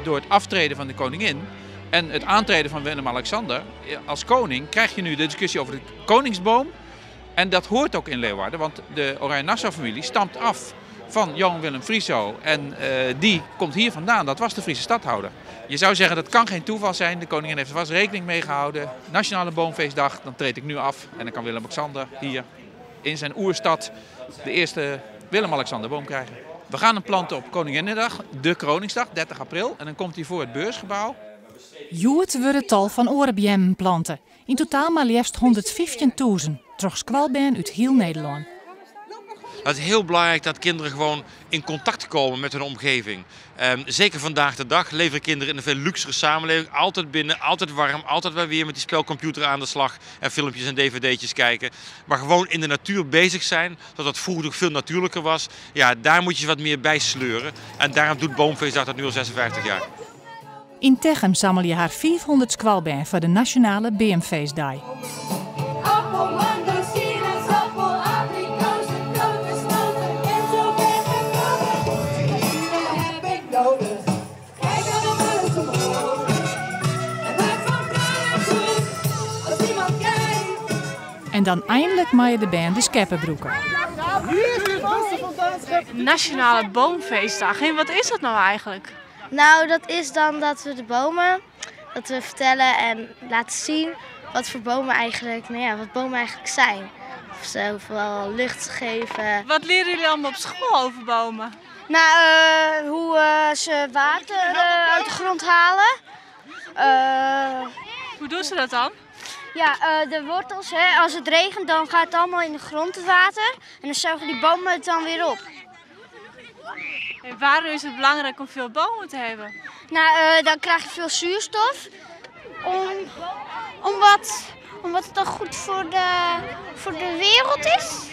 Door het aftreden van de koningin en het aantreden van Willem-Alexander als koning, krijg je nu de discussie over de koningsboom. En dat hoort ook in Leeuwarden, want de Oranje-Nassau-familie stamt af van Johan Willem Friso. En die komt hier vandaan, dat was de Friese stadhouder. Je zou zeggen dat kan geen toeval zijn, de koningin heeft er vast rekening mee gehouden. Nationale Boomfeestdag, dan treed ik nu af en dan kan Willem-Alexander hier in zijn oerstad de eerste Willem-Alexander-boom krijgen. We gaan hem planten op Koninginnedag, de Kroningsdag, 30 april. En dan komt hij voor het beursgebouw. Hjoed wurde tal fan oare beammen plante. Yn totaal mar leafst 115.000, troch skoalbern út hiel Nederlân. Het is heel belangrijk dat kinderen gewoon in contact komen met hun omgeving. Zeker vandaag de dag leven kinderen in een veel luxere samenleving. Altijd binnen, altijd warm, altijd maar weer met die spelcomputer aan de slag en filmpjes en dvd'tjes kijken. Maar gewoon in de natuur bezig zijn, zoals dat vroeger ook veel natuurlijker was. Ja, daar moet je wat meer bij sleuren. En daarom doet Boomfeestdag dat nu al 56 jaar. Yn Techum sammelje har 500 skoalbern foar de Nasjonale Beamfeestdei. Appel, mango, sinaasappel, abrikozen, kokosnoten en zo ver gekomen. Heb ik nodig. Kijk naar de alles omhoog. En maak van paraplu als iemand kijkt. En dan eindelijk meie de bern de skeppe brûke. Nationale Boomfeestdag. En wat is dat nou eigenlijk? Dat is dan dat we de bomen, dat we vertellen en laten zien wat voor bomen eigenlijk, nou ja, wat bomen eigenlijk zijn. Of ze vooral lucht geven. Wat leren jullie allemaal op school over bomen? Hoe ze water uit de grond halen. Hoe doen ze dat dan? De wortels, hè. Als het regent dan gaat het allemaal in de grond het water. En dan zuigen die bomen het dan weer op. En waarom is het belangrijk om veel bomen te hebben? Dan krijg je veel zuurstof. Omdat het dan goed voor de wereld is.